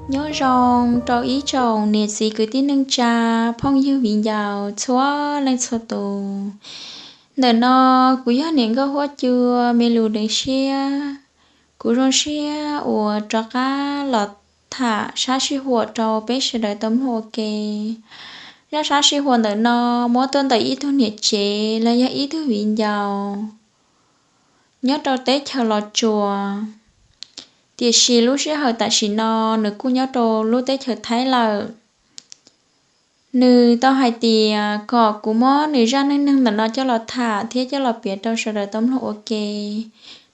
Nyob zoo rau ib tsoom niam txiv kwv tij neej tsa, phooj ywg viv ncaus txhua leej txhua tus. Ntawm no kuv yog niam nkauj huab cua me lus deev siab. Kuv zoo siab uas rov qab los tham sab sij huam rau peb sawv daws tau mloog ua ke. Zaj sab sij huam ntawm no muab tuaj ntawm ib tug niam tsev los yog ib tug viv ncaus nyob rau teb chaws Los Tsuas, tiam sis lub sij hawm tam sim no nws kuj nyob rau lub teb chaws Thaib lawm. Nws tau hais tias kom kuv muab nws zaj neej neeg ntawm no coj los tham thiab coj los piav rau sawv daws tau mloog ua ke.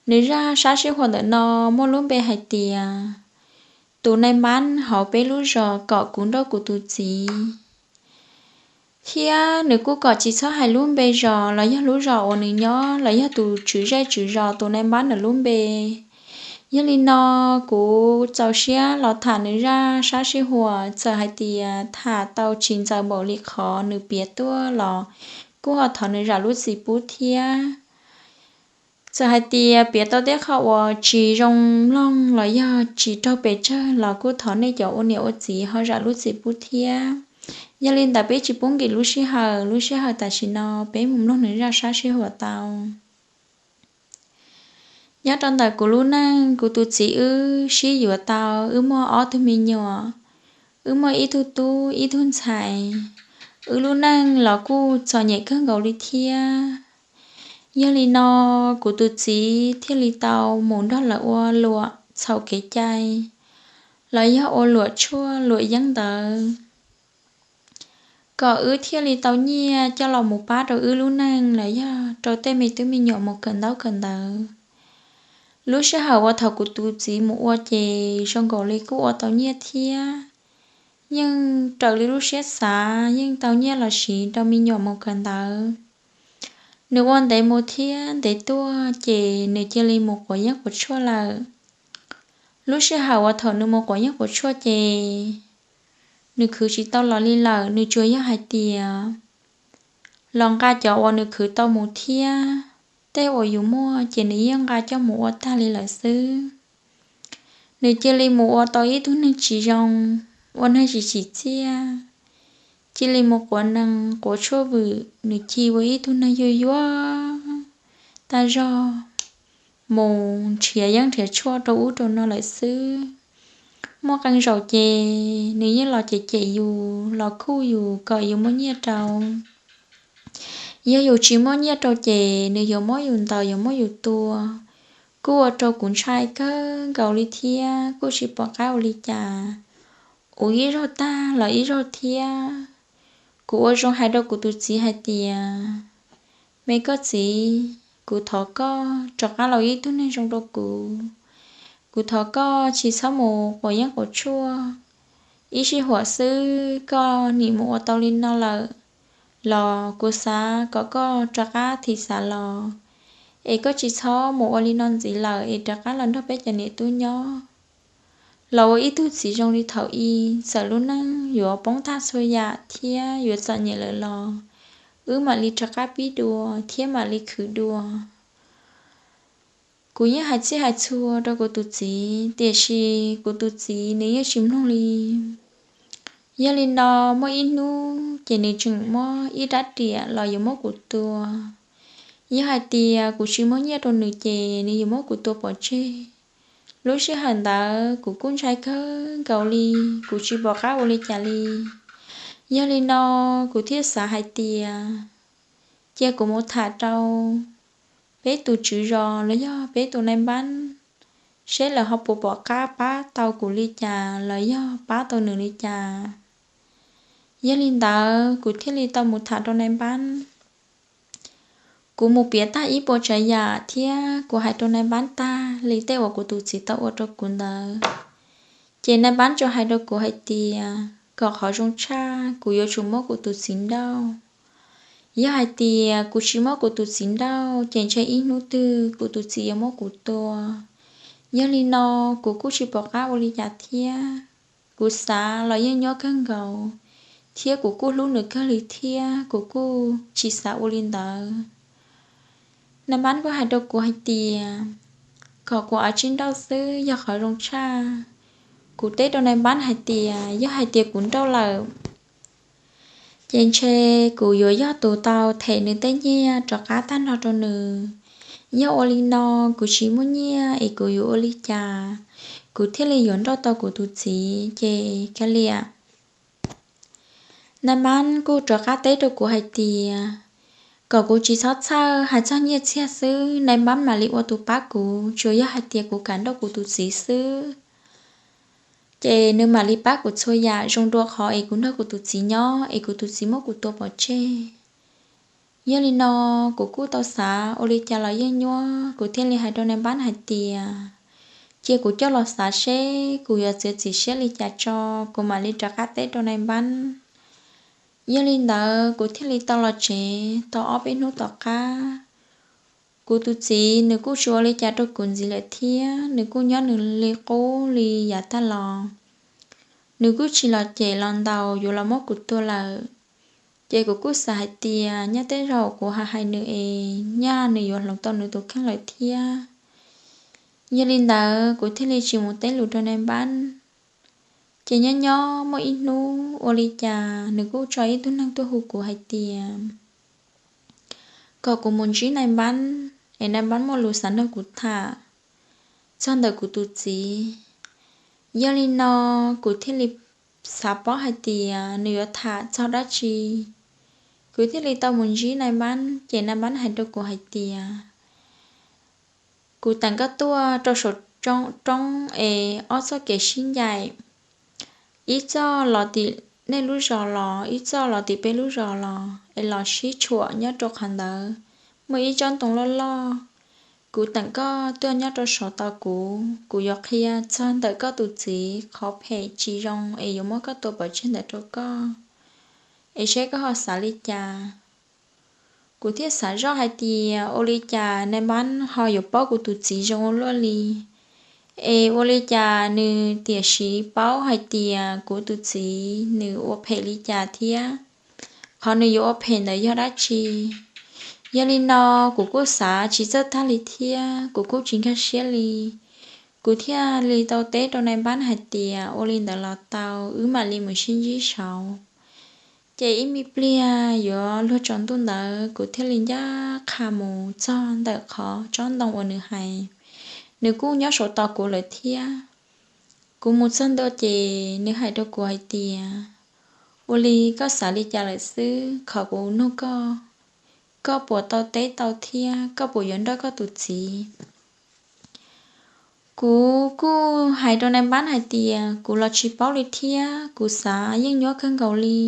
Nws zaj sab sij huam ntawm no muaj lub npe hais tias tus nai npab hauv peb lub zos kom kuv nrauj kuv tus txiv. Thiab nws kuj kom tsis txhob hais lub npe zos los yog lub zos uas nws nyob los yog tus tswv zej tswv zos tus nai npab ntawm lub npe. Yog li no kuv txaus siab los tham nws zaj sab sij huam, txawm hais tias tham tau tsis ntxaws npaum li qhov nws piav tuaj los kuj ho thov nws zam lub txim pub thiab. Txawm hais tias piav tau tej qho uas tsis zoo mloog los yog tsis raug pes tsawg los kuj thov nej cov ua niam ua txiv ho zam lub txim pub thiab. Yog li ntawd peb tsis pub nkim lub sij hawm, lub sij hawm tam sim no peb mus mloog nws zaj sab sij huam tau. Nyob rau ntawm kuv lub neej, kuv tus txiv wb sib yuav tau, wb muaj ob tug me nyuam, wb muaj ib tug tub ib tug ntxhais. Wb lub neej los kuj txom nyem kawg nkaus li thiab. Yog li no kuv tus txiv thiaj li tau mus nrog lawv ua luam txhaum kev cai los yog ua luam tshuaj luam yeeb ntawd, kom wb thiaj li tau nyiaj coj los mus pab rau wb lub neej los yog rau tej me tub me nyuam mus kawm ntaub kawm ntawv. Lub sij hawm uas thaum kuv tus txiv mus ua ces zoo nkaus li kuj ua tau nyiaj thiab, yeej raws li lub siab xav yeej tau nyiaj los siv rau me nyuam mus kawm ntawv. Nws ua ntev mus thiab ntev tuaj ces nws cia li mus quav yeeb quav tshuaj lawm. Lub sij hawm uas thaum nws mus quav yeeb quav tshuaj ces nws khwv tsis tau los li lawm, nws tsuas yog hais tias los nqa cov uas nws khwv tau mus thiab, tej uas yus muaj ces nws yeej nqa coj mus ua tag li lawm xwb. Nws cia li mus ua tau ib tug neeg tsis zoo, ua neeg tsis tsim txiaj, cia li mus quav nees quav tshuaj vwm, nws cia li ua ib tug neeg yuag yuag tag zog, mus nrhiav yeeb nrhiav tshuaj rau ub rau no lawm xwb. Muaj qee zaum ces nws yeej los cem cem yus, los khuj yus kom yus muab nyiaj rau. Yog yus tsis muab nyiaj rau ces nws yuav muab yus ntaus yuav muab yus tua. Kuj ua rau kuv ntshai kawg nkaus li thiab kuj tsis pom qab ua li cas. Ua ib zaug tag los ib zaug thiab. Kuv ua zoo hais rau kuv tus txiv hais tias, me koj txiv, kuv thov koj rov qab los ib tug neeg zoo rau kuv. Kuv thov koj tsis txhob mus quav yeeb quav tshuaj. Ib sij huam xwb koj nim mus ua tau li no lawm los kuv xav kom koj rov qab thim xav los, es koj tsis txhob mus ua li no ntxiv lawm es rov qab los nrog peb cov niam tub nyob. Los ua ib tug txiv zoo li thaum ub, txawm lub neej yuav poob tag txhua yam thiab yuav txom nyem lawm los wb mam li rov qab pib dua thiab mam li khwv dua. Kuv yeej hais txhij hais txhua rau kuv tus txiv, tiam sis kuv tus txiv nws yeej tsis mloog li. Yog li no, muaj ib hnub ces nws tseem muab ib rab riam los yuav muab kuv tua. Yog hais tias kuv tsis muab nyiaj rau nws ces nws yuav muab kuv tua pov tseg. Lub sij hawm ntawd kuv kuj ntshai kawg nkaus li, kuv tsis pom qab ua li cas li. Yog li no, kuv thiaj xav hais tias cia kuv mus tham rau peb tus tswv zos los yog peb tus nai npab, seb lawv ho puas pom qab pab tau kuv li cas los yog pab tau nws li cas. Yog li ntawd kuv thiaj li tau mus tham rau nai npab. Kuv mus piav tag ib puas tsav yam thiab kuv hais rau nai npab tag li tej uas kuv tus txiv tau ua rau kuv ntawd, ces nai npab tsuas hais rau kuv hais tias kom qhov zoo tshaj kuv yuav tsum muab kuv tus txiv nrauj. Yog hais tias kuv tsis muab kuv tus txiv nrauj ces ntshe ib hnub twg kuv tus txiv yuav muab kuv tua. Yog li no, kuv kuj tsis pom qab ua li cas thiab. Kuv xav los yeej nyuaj kawg nkaus, thiab kuv kuj hlub nws kawg li thiab kuv kuj tsis xav ua li ntawd. Nai npab kuj hais rau kuv hais tias kom kuv av tsib nrauj xwb yog qhov zoo tshaj. Kuv teb rau nai npab hais tias yog hais tias kuv nrauj lawm, ces ntshe kuv yuav yog tus tau them nws tej nyiaj rov qab tag nrho rau nws. Yog ua li no, kuv tsis muaj nyiaj es kuv yuav ua li cas kuv thiaj li yuav nrauj tau kuv tus txiv? Ces kav liam. Nai npab kuj rov qab teb rau kuv hais tias kom kuv tsis txhob txhawj, hais txog nyiaj txiag xwb nai npab mam li ua tus pab kuv, tsuas yog hais tias kuv kam nrauj kuv tus txiv xwb, ces nws mam li pab kuv txhua yam zoo dua qhov es kuv nrog kuv tus txiv nyob es kuv tus txiv muab kuv tua pov tseg. Yog li no, kuv kuj tau xav ua li cas los yeej nyuaj, kuv thiaj li hais rau nai npab hais tias cia kuv coj los xav seb kuv yuav txiav txim siab li cas tso, kuv mam li rov qab teb rau nai npab. Yog li ntawd, kuv thiaj li tau los tsev tau ob peb hnub tom qab. Kuv tus txiv nws kuj tsis ua li cas rau kuv ntxiv lawm thiab, nws kuj nyob nws li qub li yav tag los. Nws kuj tsis los cem los ntaus yuav los muab kuv tua lawm. Ces kuv kuj xav hais tias nyaj tej zaum kuv hais hais nws es nyaj nws yuav hloov tau nws tus kheej lawm thiab. Yog li ntawd, kuv thiaj li tsis mus teb lus rau nai npab. Ces nyob nyob muaj ib hnub ua li cas nws kuj tso ib tug neeg tuaj hu kuv hais tias kom kuv mus ntsib nai npab, es nai npab muaj lus xav nrog kuv tham txog ntawm kuv tus txiv. Yog li no, kuv thiaj li xav paub hais tias nws yuav tham txog dab tsi. Kuv thiaj li tau mus ntsib nai npab, ces nai npab hais rau kuv hais tias kuv teem koj tuaj rau saum roob es ob txoj kev sib ncaim, ib txoj los tim nej lub zos los, ib txoj los tim peb lub zos los, es los sib tshuam nyob rau qhov ntawd. Muaj ib tsob ntoo loj loj, kuv teem koj tuaj nyob rau saud tos kuv, kuv yuav qhia txog ntawm koj tus txiv qhov phem tsis zoo es yuav muab koj tua pov tseg ntawd rau koj, es seb koj ho xav li cas. Kuv thiaj xav zoj hais tias ua li cas nai npab ho yuav paub kuv tus txiv zoo ua luaj li, es ua li cas nws tiam sis paub hais tias kuv tus txiv nws ua phem li cas thiab qhov nws yuav ua phem ntawd yog dab tsi. Yog li no, kuv kuj xav tsis txawj tag li thiab kuv kuj tsis nkag siab li. Kuv thiaj li tau teb rau nai npab hais tias ua li ntawd los tau, wb mam li mus sib ntsib saud. Ces ib me pliag yuav luag tsaus ntuj ntawd kuv thiaj li ncaj qha mus txog ntawm qhov tsob ntoo uas nws hais. Nws kuj nyob saud tos kuv lawm thiab. Kuv mus txog ntua ces nws hais rau kuv hais tias ua li koj xav li cas lawm xwb, qhov kuv nug koj, koj puas tau teb tau thiab koj puas yuav nrauj koj tus txiv? Kuv kuj hais rau nai npab hais tias kuv los tsis paub li thiab kuv xav yeej nyuaj kawg nkaus li.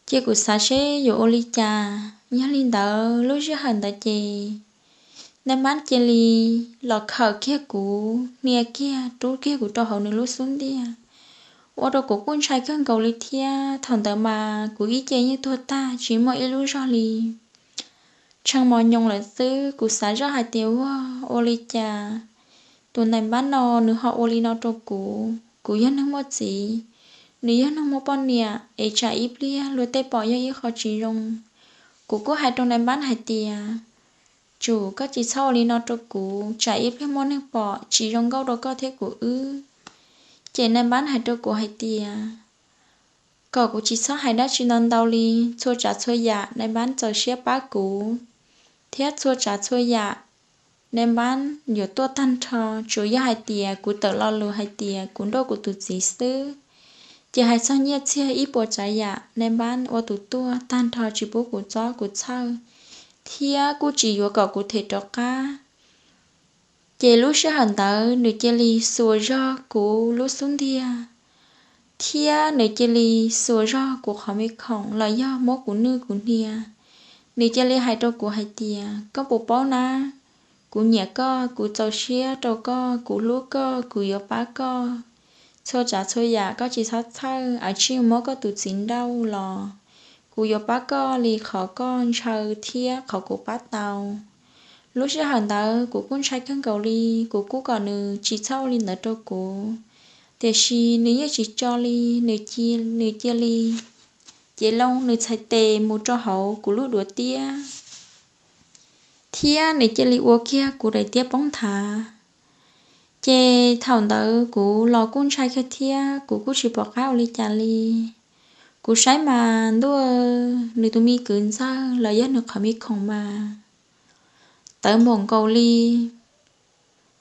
Ces kuv xav seb yuav ua li cas. Yog li ntawd lub sij hawm ntawd ces nai npab cia li los khawm kiag kuv, hnia kiag rub kiag kuv rau hauv nws lub xub ntiag, ua rau kuv kuj ntshai kawg nkaus li thiab. Thaum ntawd mas kuv ib ce yeej tuag tag tsis muaj ib lub zog li, tshee mos nyoos lawm xwb. Kuv xav zoj hais tias ua, ua li cas tus nai npab no nws ho ua li no rau kuv? Kuv yog neeg muaj txiv, nws yog neeg muaj poj niam, es tsam ib pliag luag tej pom yog ib qho tsis zoo. Kuv kuj hais rau nai npab hais tias tsum koj tsis txhob ua li no rau kuv, tsam ib pliag muaj neeg pom tsis zoo nkauj rau koj thiab kuv wb. Ces nai npab hais rau kuv hais tias kom kuv tsis txhob hais dab tsi ntau ntau li, txhua tsav txhua yam nai npab txaus siab pab kuv, thiab txhua tsav txhua yam nai npab yuav tuaj tag nrho. Tsuas yog hais tias kuv tawm lo lus hais tias kuv nrauj kuv tus txiv xwb, ces hais txog nyiaj txiag ib puas tsav yam nai npab ua tus tuaj tag nrho tsis pub kuv txob kuv txhawj, thiab kuj tsis yuav kom kuv them rov qab. Ces lub sij hawm ntawd nws cia li xuas zog kuv lub xub ntiag, thiab nws cia li xuas zog kuv qhov me khoom los yog muab kuv nwj kuv hnia. Nws cia li hais rau kuv hais tias koj puas paub na, kuv nyiam koj, kuv txaus siab rau koj, kuv hlub koj, kuv yuav pab koj. Txhua tsav txhua yam koj tsis txhob txhawj, a tsis muab koj tus txiv nrauj los kuv yuav pab koj li qhov koj ntshaw thiab qhov kuv pab tau. Lub sij hawm ntawd kuv kuj ntshai kawg nkaus li, kuv kuj kom nws tsis txhob ua li ntawd rau kuv, tiam sis nws yeej tsis tso li. Nws cia li cev loo nws txhais tes mus rau hauv kuv lub duav tiab, thiab nws cia li ua kiag kuv daim tiab poob nthav. Ces thaum ntawd kuv los kuj ntshai kawg thiab kuv kuj tsis pom qab ua li cas li. Kuv saib mas ntuj, nws tus me kwv ntxawg los yog nws qhov me khoom mas tawv npaum nkaus li.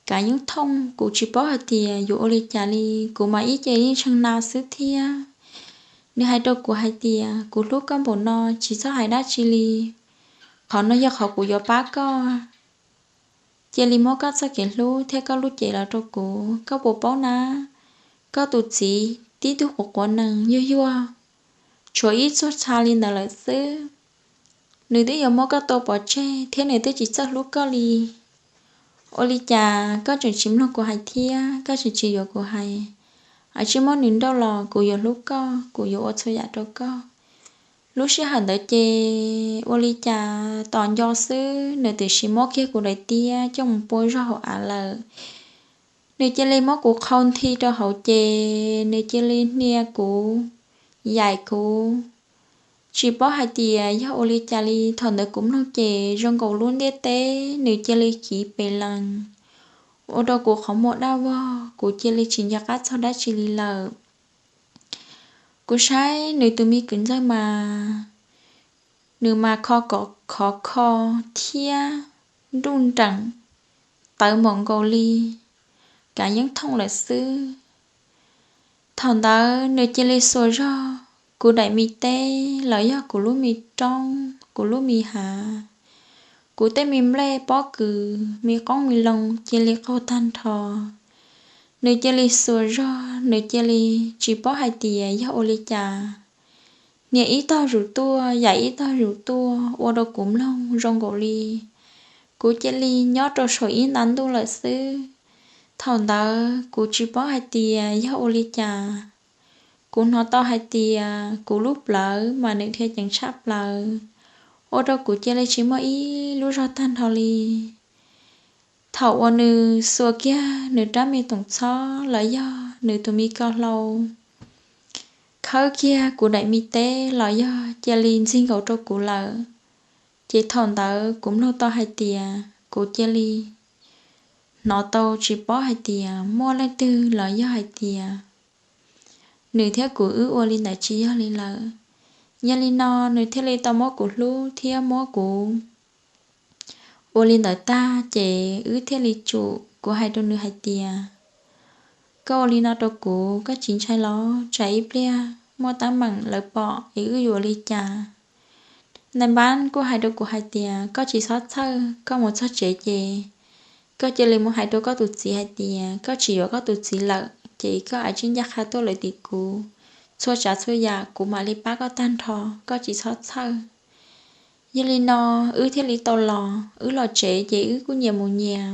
Kav yeej thooj, kuv tsis paub hais tias yuav ua li cas li. Kuv mas ib ce yeej tshee na xwb thiab. Nws hais rau kuv hais tias, kuv hlub koj npaum no tsis txhob hais dab tsi li. Qhov no yog qhov kuv yuav pab koj. Cia li muab koj txoj kev hlub thiab koj lub cev los rau kuv. Koj puas paub na, koj tus txiv tib tug quav quav nees yuag yuag, tshuav ib txuag txha li ntawd lawm xwb, nws twb yuav muab koj tua pov tseg thiab nws twb tsis txawj hlub koj li. Ua li cas koj tseem tsis mloog kuv hais thiab koj tseem tsis yuav kuv hais? Ua tsis muab nws nrauj los kuv yuav hlub koj, kuv yuav ua txhua yam rau koj. Lub sij hawm ntawd ces ua li cas tos nco xwb, nws tiam sis muab kiag kuv daim tiab coj mus pua zog hauv av lawm. Nws cia li muab kuv qhau nthi rau hauv ces nws cia li hnia kuv, yaim kuv. Tsis paub hais tias yog ua li cas li, thaum ntawd kuv mloog ces zoo nkaus lub ntiaj teb nws cia li kiv pes lees, ua rau kuv qhov muag daj vog, kuv cia li tsis nco qab txog dab tsi li lawm. Kuv saib nws tus me kwv ntxawg mas, nws mas kho kom khov kho thiab nruj nreem, tawv npaum nkaus li, kav yeej thooj lawm xwb. Thaum ntawd nws cia li xuas zog kuv daim me teb los yog kuv lub me roob, kuv lub me hav, kuv tej me nplej pob kws, me qoob me loo cia li qaug tag nrho. Nws cia li xuas zog, nws cia li tsis paub hais tias yog ua li cas, hnia ib tog zus tuaj, yaim ib tog zus tuaj, ua rau kuv mloog zoo nkaus li kuv cia li nyob rau saum ib nta ntuj lawm xwb. Thaum ntawd kuv tsis paub hais tias yog ua li cas, kuv hnov tau hais tias kuv lub plawv mas nws dhia ceev tshaj plaws, ua rau kuv cia li tsis muaj ib lub zog tag nrho li. Thaum uas nws xuas kiag nws rab me toom txhob los yog nws tus me ko hlau, khawb kiag kuv daim me teb los yog cia li ntxig nkaus rau kuv lawm, ces thaum ntawd kuv mloog tau hais tias, kuv cia li hnov tau tsis paub hais tias muaj leej twg los yog hais tias nws thiab kuv wb ua li ntawd tsis yog li lawm. Yog li no nws thiaj li tau muab kuv hlub thiab muab kuv ua li ntawd tag ces wb thiaj li tsum. Kuv hais rau nws hais tias, koj ua li no rau kuv, koj tsis ntshai los? Tsam ib pliag muaj teeb meem lawv pom es wb yuav ua li cas? Nais npab kuj hais rau kuv hais tias, koj tsis txhob txhawj, koj mus txog tsev ces koj cia li mus hais rau koj tus txiv hais tias koj tsis yuav koj tus txiv lawm, ces koj ua tib ncaj qha tuaj lawm tim kuv, txhua tsav txhua yam kuv mam li pab koj tag nrho, koj tsis txhob txhawj. Yog li no wb thiaj li tau los, wb los tsev ces wb kuj nyias mus nyias.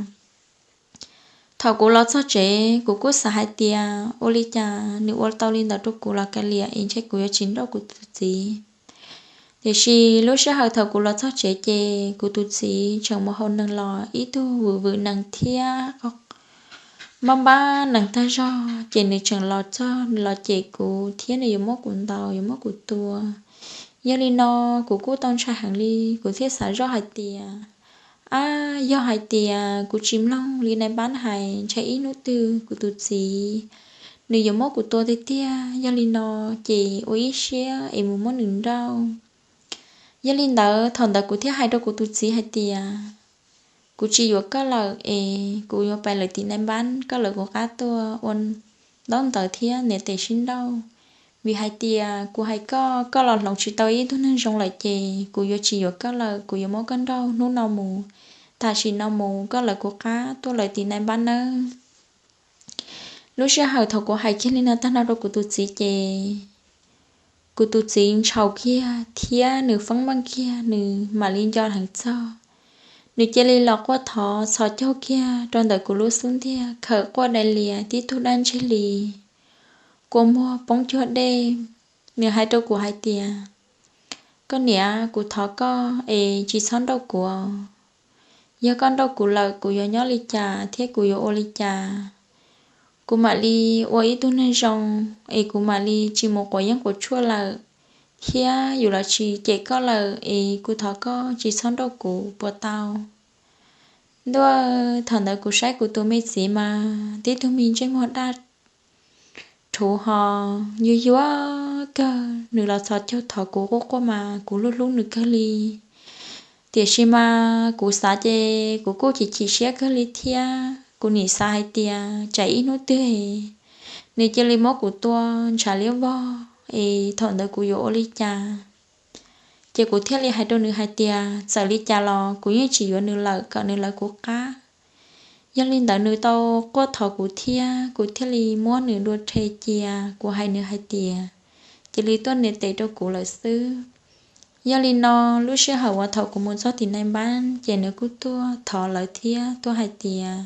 Thaum kuv los txog tsev kuv kuj xav hais tias ua li cas nws ua tau li ntawd rau kuv los kav liam es ntshe kuv yuav tsis nrauj kuv tus txiv. Tiam sis lub sij hawm thaum kuv los txog tsev ces kuv tus txiv tseem mus hau nees los ib tug vwm vwm nees thiab npab npab nees tag zog, ces nws tseem los txog los cem kuv thiab nws yuav muab kuv ntaus yuav muab kuv tua. Yog li no kuv kuj tau ntshai heev li, kuv thiaj xav zoj hais tias, ab, yog hais tias kuv tsis mloog li nais npab hais ntshe ib hnub twg kuv tus txiv nws yuav muab kuv tua tiag tiag. Yog li no ces ua ib siab es mus muab nws nrauj. Yog li ntawd thaum ntawd kuv thiaj hais rau kuv tus txiv hais tias, kuv tsis yuav koj lawm es kuv yuav pais lawm tim nais npab, koj lawv kuv qab tuaj ua ntaub ntawv thiab niam tes sib nrauj. Vim hais tias kuv hais koj, koj los hloov tsis tau ib tug neeg zoo lawm ces kuv yuav tsis yuav koj lawm, kuv yuav muab koj nrauj hnub no mus, tam sim no mus koj lawv kuv qab tuaj lawm tim nais npab nawb. Lub sij hawm thaum kuv hais kiag li no tag nrho rau kuv tus txiv ces kuv tus txiv ntshaus kiag thiab nws feeb meej kiag, nws mam li nco heev txog. Nws cia li los quaj thov txhos caug kiag rau ntawm kuv lub xub ntiag, khawm quaj dai lias tib tug dab ntseg li, kua muag poob cuag dej. Nws hais rau kuv hais tias, koj niam, kuv thov koj es tsis txhob nrauj kuv. Yog koj nrauj kuv lawm kuv yuav nyob li cas thiab kuv yuav ua li cas? Kuv mam li ua ib tug neeg zoo es kuv mam li tsis mus quav yeeb quav tshuaj lawm, thiab yus los tsis cem koj lawm es kuv thov koj tsis txhob nrauj kuv puas tau? ntuj, thaum ntawd kuv saib kuv tus me txiv mas tib tug me ntsej muag daj rhuv ho yuag yuag kawg, nws los txhos caug thov kuv quaj quaj mas kuv hlub hlub nws kawg li. Tiam sis mas kuv xav ces kuv kuj chim chim siab kawg li thiab. Kuv nim xav hais tias tsam ib hnub twg nws cia li muab kuv tua ntshav liab vog es thaum ntawd kuv yuav ua li cas. Ces kuv thiaj li hais rau nws hais tias txawm li cas los kuv yeej tsis yuav nws lawm, kom nws lawv kuv qab. Yog li ntawd nws tau quaj thov kuv thiab kuv thiaj li muab nws dua rhe cia. Kuv hais nws hais tias cia li tuaj nias tes rau kuv lawm xwb. Yog li no, lub sij hawm uas thaum kuv mus txog tim nai npab ces nws kuj tuaj thov lawv thiab tuaj hais tias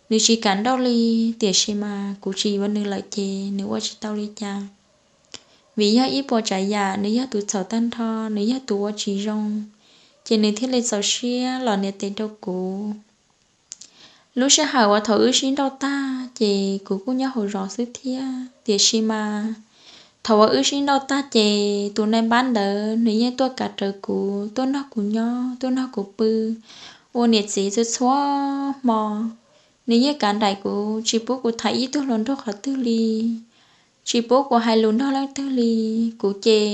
nws tsis kam nrauj li, tiam sis mas kuv tsis yuav nws lawm ces nws ua tsis tau li cas. Vim yog ib puas tsav yam, nws yog tus txhaum tag nrho, nws yog tus ua tsis zoo, ces nws thiaj li txaus siab los nias tes rau kuv. Lub sij hawm uas thaum wb sib nrauj tag ces kuv kuj nyob hauv zos xwb thiab, tiam sis mas thaum uas wb sib nrauj tag ces tus nai npab ntawd nws yeej tuaj kav rawv kuv, tuaj nrog kuv nyob, tuaj nrog kuv pw, ua niam txiv txhua txhua hmo. Nws yeej kav nraim kuv, tsis pub kuv tham ib tug hluas nraug qhov twg li, tsis pub kuv hais lus nrog leej twg li. Kuv ces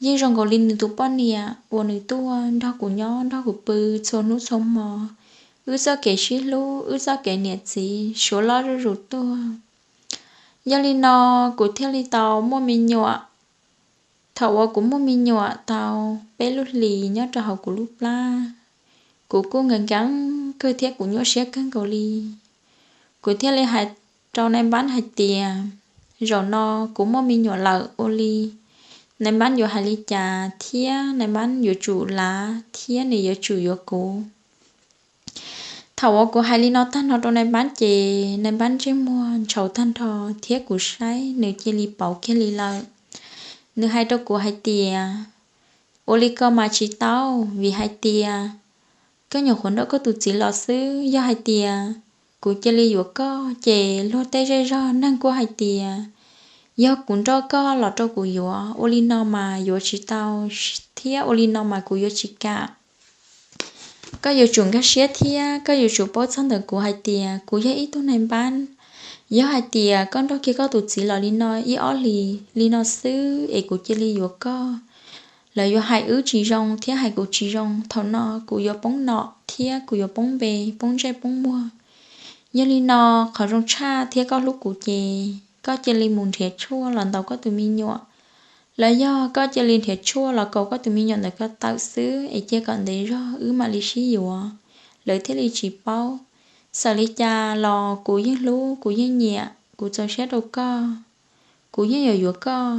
yeej zoo nkaus li nws tus poj niam uas nws tuaj nrog kuv nyob nrog kuv pw txhua hnub txhua hmo. Wb txoj kev sib hlub, wb txoj kev niam txiv suav loj zuj zus tuaj. Yog li no, kuv thiaj li tau muaj me nyuam. Thaum uas kuv muaj me nyuam tau peb lub hlis nyob rau hauv kuv lub plab, kuv kuj nkees nkees kawg thiab kuv nyuaj siab kawg nkaus li. Kuv thiaj li hais rau nai npab hais tias zaum no kuv muaj me nyuam lawm ua li, nai npab yuav hais li cas thiab nai npab yuav tsum lav thiab nws yuav tsum yuav kuv. Thaum uas kuv hais li no tag nrho rau nai npab ces nai npab ntsej muag ntshauv tag nrho thiab kuv saib nws cia li pauv kiag li lawm. Nws hais rau kuv hais tias ua li ko mas tsis tau, vim hais tias koj nyuam qhuav nrauj koj tus txiv los xwb. Yog hais tias kuv cia li yuav koj ces luag tej zej zog neeg kuj hais tias yog kuv nrauj koj los rau kuv yuav, ua li no mas yuav tsis tau, thiab ua li no mas kuv yuav tsis kam. Koj yuav tsum nkag siab thiab koj yuav tsum paub txog ntawm kuv hais tias kuv yog ib tug nai npab. Yog hais tias koj nrauj kiag koj tus txiv los li no ib ob hlis li no xwb es kuv cia li yuav koj, lawv yuav hais wb tsis zoo thiab hais kuv tsis zoo, thaum no kuv yuav poob nom thiab kuv yuav poob npe, poob ntsej poob muag. Yog li no, qhov zoo tshaj thiab koj hlub kuv ces koj cia li mus nrhiav tshuaj los ntaus koj tus me nyuam, los yog koj cia li nrhiav tshuaj los kaus koj tus me nyuam ntawm ko taw xwb es cia kom ntev zog wb mam li sib yuav. Lawv thiaj li tsis paub. Txawm li cas los kuv yeej hlub, kuv yeej nyiam, kuv txaus siab rau koj, kuv yeej yuav yuav koj.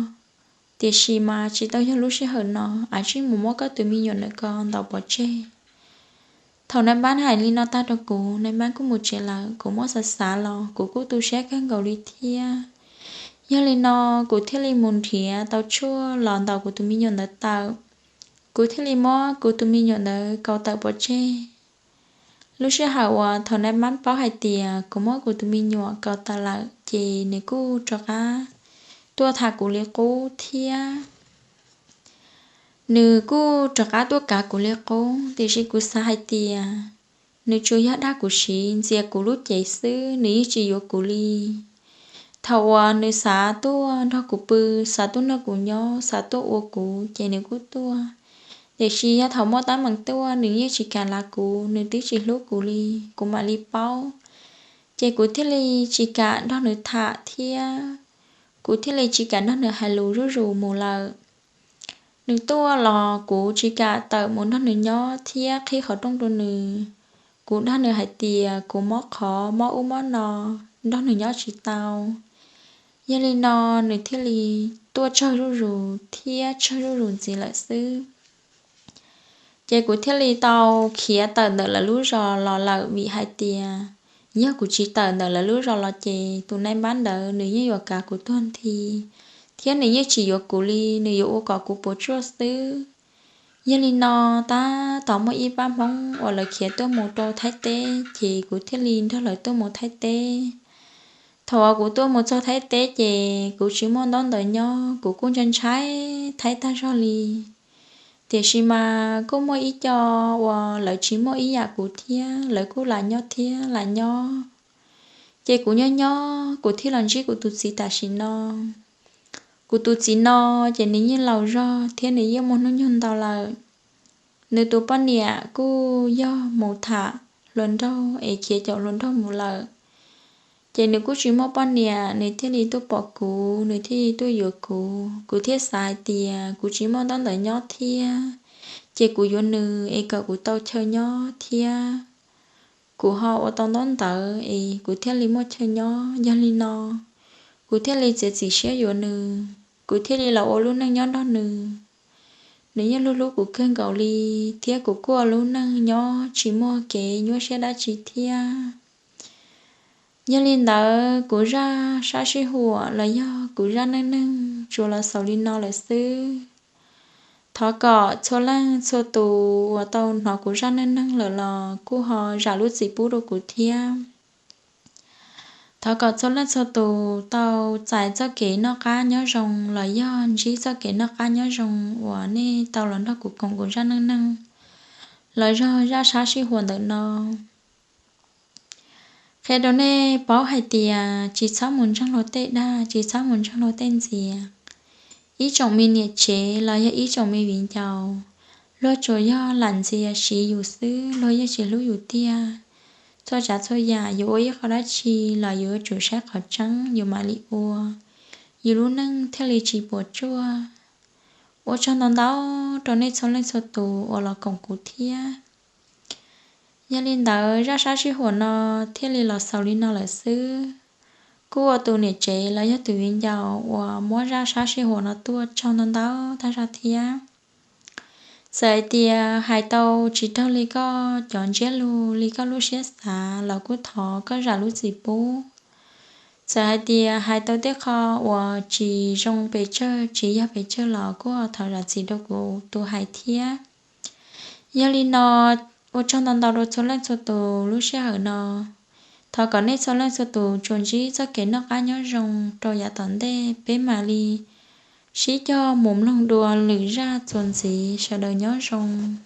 Tiam sis mas tsis tau yog lub sij hawm no, av tsij mus muab koj tus me nyuam ntawm ko ntaus pov tseg. Thaum nai npab hais li no tag rau kuv, nai npab kuj mus tsev lawm. Kuv muab xav xav los kuv kuj tu siab kawg nkaus li thiab. Yog li no, kuv thiaj li mus nrhiav tau tshuaj los ntaus kuv tus me nyuam ntawd tawm. Kuv thiaj li muab kuv tus me nyuam ntawd kaus tawm pov tseg. Lub sij hawm uas thaum nai npab paub hais tias kuv muab kuv tus me nyuam kaus tawm lawm ces nws kuj rov qab tuaj tham kuv li qub thiab. Nws kuj rov qab tuaj kav kuv li qub, tiam sis kuv xav hais tias nws tsuas yog dag kuv siv ntxias kuv lub cev xwb, nws yeej tsis yuav kuv li. Thaum uas nws xav tuaj nrog kuv pw, xav tuaj nrog kuv nyob, xav tuaj ua kuv ces nws kuj tuaj. Tiam sis yog thaum muaj teeb meem tuaj nws yeej tsis kam lav kuv, nws twb tsis hlub kuv li, kuv mam li paub. Ces kuv thiaj li tsis kam nrog nws tham thiab kuv thiaj li tsis kam nrog nws hais lus zuj zus mus lawm. Nws tuaj los kuv tsis kam tawm mus nrog nws nyob thiab qhib qhov rooj rau nws. Kuv dag nws hais tias kuv mob qhov mob ub mob no, nrog nws nyob tsis tau. Yog li no, nws thiaj li tuaj tsawg zuj zus thiab tsawg zuj zus ntxiv lawm xwb. Ces kuv thiaj li tau khiav tawm ntawm lawv lub zos los lawm, vim hais tias yog kuv tsis tawm ntawm lawv lub zos los ces tus nai npab ntawd nws yeej yuav kav kuv tuag nthi, thiab nws yeej tsis yuav kuv li, nws yuav ua kom kuv puas tsuaj xwb. Yog li no, tab tom muaj ib pab Hmoob uas lawv khiav tuaj mus rau Thaib teb, ces kuv thiaj li nrog lawv tuaj mus Thaib teb. Thaum uas kuv tuaj mus txog Thaib teb ces kuv tsis muaj ntaub ntawv nyob, kuv kuj ntshai ntshai Thaib tag zog li. Tiam sis mas kuj muaj ib co uas lawv tsis muaj ib yam kuv thiab, lawv kuj lam nyob thiab lam nyob. Ces kuv nyob nyob kuv thiaj los ntsib kuv tus txiv tam sim no. Kuv tus txiv no ces nws yeej laus zog thiab nws yeej muaj hnub nyoog ntau lawm. Nws tus poj niam kuj yog mus tham hluas nraug es khiav caum hluas nraug mus lawm. Ces nws kuj tsis muaj poj niam, nws thiaj li tuaj pom kuv, nws thiaj li tuaj yuav kuv. Kuv thiaj xav hais tias kuv tsis muaj ntaub ntawv nyob thiab, ces kuv yuav nws es kom kuv tau chaw nyob thiab. Kuv ho ua tau ntaub ntawv es kuv thiaj li muaj chaw nyob. Yog li no, kuv thiaj li txiav txim siab yuav nws, kuv thiaj li los ua lub neej nyob nrog nws. Nws yeej hlub hlub kuv kawg nkaus li, thiab kuv kuj ua lub neej nyob tsis muaj kev nyuaj siab dab tsi thiab. Yog li ntawd, kuv zaj sab sij huam los yog kuv zaj neej neeg tsuas los xaus li no lawm xwb. Thov kom txhua leej txhua tus uas tau hnov kuv zaj neej neeg lawm los kuj ho zam lub txim pub rau kuv thiab. Thov kom txhua leej txhua tus tau txais txoj kev noj qab nyob zoo los yog ntsib txoj kev noj qab nyob zoo uas nej tau los nrog kuv koom kuv zaj neej neeg los yog zaj sab sij huam ntawm no. Qhia rau nej paub hais tias tsis txhob mus ntseeg luag tej dag, tsis txhob mus ntseeg luag tej ntxias. Ib tsoom me niam tsev los yog ib tsoom me viv ncaus, luag tsuas yog lam ntxias siv yus xwb, luag yeej tsis hlub yus tiag. Txhua tsav txhua yam yus ua ib qho dab tsi los yus yuav tsum saib qhov tseeb yus mam li ua, yus lub neej thiaj li tsis puas tsuaj. Ua tsaug ntau ntau rau nej txhua leej txhua tus uas los koom kuv thiab. Yog li ntawd, zaj sab sij huam no thiaj li los xaus li no lawm xwb. Kuj ua tus niam tsev los yog tus viv ncaus uas muab zaj sab sij huam no tuaj, tsaug ntau ntau tag zog thiab. Txawm hais tias hais tau tsis raug li koj cov ntsiab lus li koj lub siab xav los kuj thov koj zam lub txim pub. Txawm hais tias hais tau tej qho uas tsis zoo pes tsawg, tsis yog pes tsawg los kuj thov zam txim rau kuv tus hais thiab. Yog li no, ua tsaug ntau ntau rau txhua leej txhua tus lub sij hawm no. Thov kom nej txhua leej txhua tus tsuas ntsib txoj kev noj qab nyob zoo rau yav tom ntej, peb mam li sib cog mus mloog dua lwm zaj txuas ntxiv. Sawv daws nyob zoo.